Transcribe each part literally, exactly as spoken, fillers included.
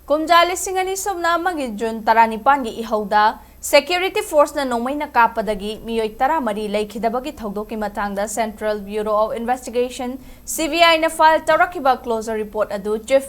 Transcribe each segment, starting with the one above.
ꯀꯨꯝꯖꯥ ꯂꯤꯁꯤꯡ ꯑꯅꯤ ꯁꯨꯞꯅ ꯑꯃꯒꯤ ꯖꯨꯟ ꯇꯔꯥꯅꯤꯄꯥꯟꯒꯤ ꯏꯍꯧꯗ security forceꯅ ꯅꯣꯡꯃꯩꯅ ꯀꯥꯞꯄꯗꯒꯤ ꯃꯤꯑꯣꯏ ꯇꯔꯥꯃꯔꯤ ꯂꯩꯈꯤꯗꯕꯒꯤ ꯊꯧꯗꯣꯛꯀꯤ ꯃꯇꯥꯡꯗ Central Bureau of Investigation, CBIꯅ file ꯇꯧꯔꯛꯈꯤꯕ closure report ꯑꯗꯨ Chief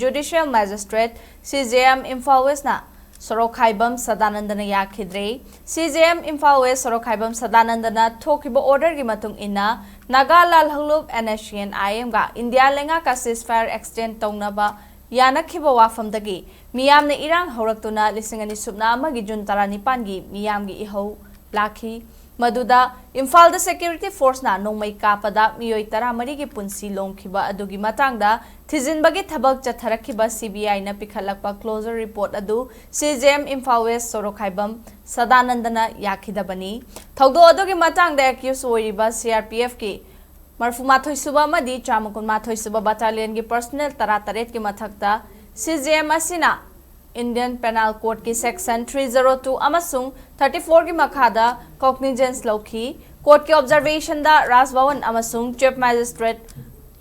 Judicial Magistrate, CJM, Imphal Westꯅ ꯁꯣꯔꯣꯛꯈꯥꯏꯕꯝ ꯁꯗꯥꯅꯟꯗꯅ ꯌꯥꯈꯤꯗ꯭ꯔꯦ꯫ CJM ꯏꯝꯐꯥꯜ West ꯁꯣꯔꯣꯛꯈꯥꯏꯕꯝ ꯁꯗꯥꯅꯟꯗꯅ ꯊꯣꯛꯈꯤꯕ orderꯒꯤ ꯃꯇꯨꯡ ꯏꯟꯅ ꯅꯥꯒꯥ ꯂꯥꯜꯍꯧꯂꯨꯞ NSCN-IMꯒ ꯏꯟꯗꯤꯌꯥ ꯂꯩꯉꯥꯛꯀ ceasefire extend ꯇꯧꯅꯕ ꯌꯥꯅꯈꯤꯕ ꯋꯥꯐꯝꯗꯒꯤ ꯃꯤꯌꯥꯝꯅ ꯏꯔꯥꯡ ꯍꯧꯔꯛꯇꯨꯅ ꯂꯤꯁꯤꯡ ꯑꯅꯤ ꯁꯨꯞꯅ ꯑꯃꯒꯤ ꯖꯨꯟ ꯇꯔꯥꯅꯤꯄꯥꯟꯒꯤ ꯃꯤꯌꯥꯝꯒꯤ ꯏꯍꯧ ꯂꯥꯛꯈꯤ꯫ ꯃꯗꯨꯗ ꯏꯝꯐꯥꯜꯗ security forceꯅ ꯅꯣꯡꯃꯩ ꯀꯥꯞꯄꯗ ꯃꯤꯑꯣꯏ ꯇꯔꯥꯃꯔꯤꯒꯤ ꯄꯨꯟꯁꯤ ꯂꯣꯝꯈꯤꯕ ꯑꯗꯨꯒꯤ ꯃꯇꯥꯡꯗ ꯊꯤꯖꯤꯟꯕꯒꯤ ꯊꯕꯛ ꯆꯠꯊꯔꯛꯈꯤꯕ CBIꯅ ꯄꯤꯈꯠꯂꯛꯄ closure report ꯑꯗꯨ CJM ꯏꯝꯐꯥꯜ West ꯁꯣꯔꯣꯛꯈꯥꯏꯕꯝ ꯁꯗꯥꯅꯟꯗꯅ ꯌꯥꯈꯤꯗꯕꯅꯤ꯫ ꯊꯧꯗꯣꯛ ꯑꯗꯨꯒꯤ ꯃꯇꯥꯡꯗ accused ꯑꯣꯏꯔꯤꯕ CRPFꯀꯤ ꯃꯔꯐꯨꯃꯥꯊꯣꯏ ꯁꯨꯕ ꯑꯃꯗꯤ ꯆꯥꯝꯃ ꯀꯨꯟꯃꯥꯊꯣꯏ ꯁꯨꯕ battalionꯒꯤ personnel ꯇꯔꯥꯇꯔꯦꯠꯀꯤ ꯃꯊꯛꯇ CJM ꯑꯁꯤꯅ Indian Penal Codeꯀꯤ section three zero two ꯑꯃꯁꯨꯡ thirty fourꯒꯤ ꯃꯈꯥꯗ cognizance ꯂꯧꯈꯤ꯫ Courtꯀꯤ observationꯗ ꯔꯥꯖ ꯚꯋꯟ ꯑꯃꯁꯨꯡ Chief Magistrate,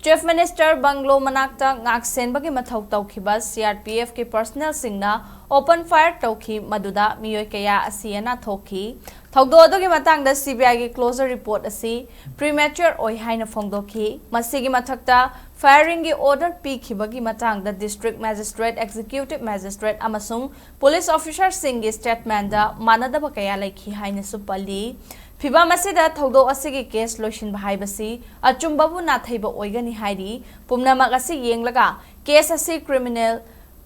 Chief Minister bungalow ꯃꯅꯥꯛꯇ ꯉꯥꯛ ꯁꯦꯟꯕꯒꯤ ꯃꯊꯧ ꯇꯧꯈꯤꯕ CRPFꯀꯤ personnelꯁꯤꯡꯅ open fire ꯇꯧꯈꯤ, ꯃꯗꯨꯗ ꯃꯤꯑꯣꯏ ꯀꯌꯥ ꯑꯁꯤ ꯑꯅꯥ ꯊꯣꯛꯈꯤ꯫ ꯊꯧꯗꯣꯛ ꯑꯗꯨꯒꯤ ꯃꯇꯥꯡꯗ CBIꯒꯤ closure report ꯑꯁꯤ premature ꯑꯣꯏ ꯍꯥꯏꯅ ꯐꯣꯡꯗꯣꯛꯈꯤ꯫ ꯃꯁꯤꯒꯤ ꯃꯊꯛꯇ firingꯒꯤ order ꯄꯤꯈꯤꯕꯒꯤ ꯃꯇꯥꯡꯗ District Magistrate, Executive Magistrate ꯑꯃꯁꯨꯡ police officerꯁꯤꯡꯒꯤ statementꯗ ꯃꯥꯟꯅꯗꯕ ꯀꯌꯥ ꯂꯩꯈꯤ ꯍꯥꯏꯅꯁꯨ ꯄꯜꯂꯤ꯫ ꯐꯤꯚꯝ ꯑꯁꯤꯗ ꯊꯧꯗꯣꯛ ꯑꯁꯤꯒꯤ case ꯂꯣꯏꯁꯤꯟꯕ ꯍꯥꯏꯕꯁꯤ ꯑꯆꯨꯝꯕꯕꯨ ꯅꯥꯊꯩꯕ ꯑꯣꯏꯒꯅꯤ ꯍꯥꯏꯔꯤ꯫ ꯄꯨꯝꯅꯃꯛ ꯑꯁꯤ ꯌꯦꯡꯂꯒ case ꯑꯁꯤ criminal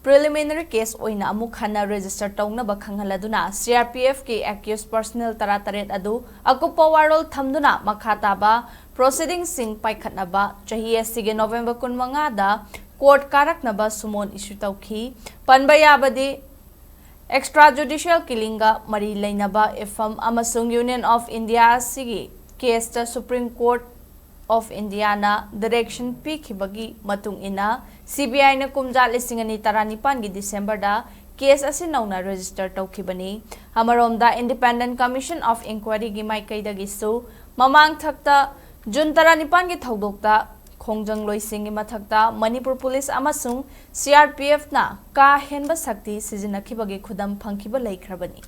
preliminary case ꯑꯣꯏꯅ ꯑꯃꯨꯛ ꯍꯟꯅ register ꯇꯧꯅꯕ ꯈꯪꯍꯜꯂꯗꯨꯅ CRPFꯀꯤ accused personnel ꯇꯔꯥꯇꯔꯦꯠ ꯑꯗꯨ ꯑꯀꯨꯞꯄ ꯋꯥꯔꯣꯜ ꯊꯝꯗꯨꯅ ꯃꯈꯥ ꯇꯥꯕ proceedingꯁꯤꯡ ꯄꯥꯏꯈꯠꯅꯕ ꯆꯍꯤ ꯑꯁꯤꯒꯤ November ꯀꯨꯟꯃꯉꯥꯗ court ꯀꯥꯔꯛꯅꯕ summon issue ꯇꯧꯈꯤ꯫ ꯄꯟꯕ ꯌꯥꯕꯗꯤ, extrajudicial killingꯒ ꯃꯔꯤ ꯂꯩꯅꯕ ꯏꯐꯝ ꯑꯃꯁꯨꯡ Union of India ꯑꯁꯤꯒꯤ caseꯇ Supreme Court of Indiaꯅ direction ꯄꯤꯈꯤꯕꯒꯤ ꯃꯇꯨꯡ ꯏꯟꯅ CBIꯅ ꯀꯨꯝꯖꯥ ꯂꯤꯁꯤꯡ ꯑꯅꯤ ꯇꯔꯥꯅꯤꯄꯥꯟꯒꯤ Decemberꯗ case ꯑꯁꯤ ꯅꯧꯅ register ꯇꯧꯈꯤꯕꯅꯤ꯫ ꯑꯃꯔꯣꯝꯗ, Independent Commission of Inquiryꯒꯤ ꯃꯥꯏꯀꯩꯗꯒꯤꯁꯨ ꯃꯃꯥꯡꯊꯛꯇ ꯖꯨꯟ ꯇꯔꯥꯅꯤꯄꯥꯟꯒꯤ ꯊꯧꯗꯣꯛꯇ ꯈꯣꯡꯖꯪꯂꯣꯏꯁꯤꯡꯒꯤ ꯃꯊꯛꯇ ꯃꯅꯤꯄꯨꯔ ꯄꯨꯂꯤꯁ ꯑꯃꯁꯨꯡ ꯁꯤ ꯑꯥꯔ ꯄꯤ ꯑꯦꯐꯅ ꯀꯥ ꯍꯦꯟꯕ ꯁꯛꯇꯤ ꯁꯤꯖꯤꯟꯅꯈꯤꯕꯒꯤ ꯈꯨꯗꯝ ꯐꯪꯈꯤꯕ ꯂꯩꯈ꯭ꯔꯕꯅꯤ꯫